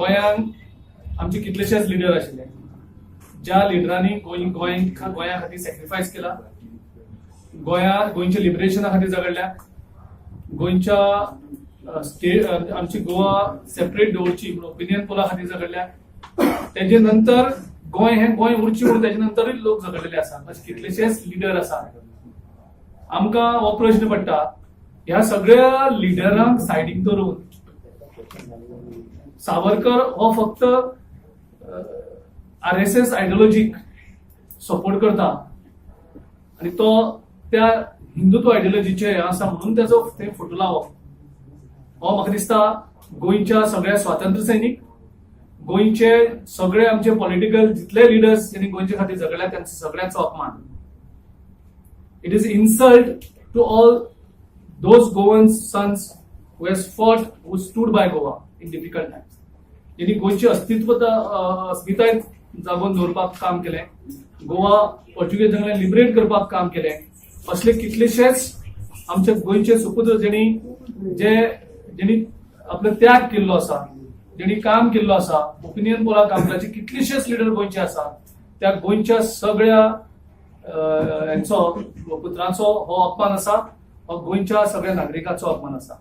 गोंयांत आमचे कितलेशेच लिडर आशिल्ले, ज्या लिडरांनी गोंय गोंय गोंया खातीर सॅक्रिफायस केला, गोंया गोंयच्या लिबरेशना खातीर झगडल्या, गोंयच्या स्टेट, आमची गोवा सेपरेट दवरची म्हणून ओपिनियन पोला खातीर झगडल्या. तेजे नंतर गोंय हें गोंय उरची म्हणून तेजे नंतरूय लोक झगडलेले आसा. अशे कितलेशेच लिडर आसा. आमकां हो प्रश्न पडटा, ह्या सगळ्या लिडरांक सायडीक धरून सावरकर हो फक्त आरएसएस आयडियोलॉजीक सपोर्ट करता आणि तो त्या हिंदुत्व आयडियोलॉजीचे हे आसा म्हणून त्याचो ते फोटो लावप, हो म्हाका दिसता गोंयच्या सगळ्या स्वातंत्र्य सैनीक, गोंयचे सगळे आमचे पॉलिटिकल जितले लिडर्स ज्यांनी गोंयचे खातीर झगडल्या, त्यांचो सगळ्यांचो अपमान. It is insult to all those Goan sons who has fought, who stood by Goa in difficult times, ज्यांनी गोंयची अस्तित्व, अस्मिताय जागोवन दवरपाक काम केलें, गोवा पोर्चुगेजांकल्यान लिबरेट करपाक काम केलें. असले कितलेशेच आमचे गोंयचे सुपुत्र जेणी आपलो त्याग केल्लो आसा, जेणी काम केल्लो आसा, ओपिनियन पोला काम केलाचे कितलेशेच लिडर गोंयचे आसा. त्या गोंयच्या सगळ्या हेंचो, पुत्रांचो हो अपमान आसा. हो गोंयच्या सगळ्या नागरिकांचो अपमान आसा.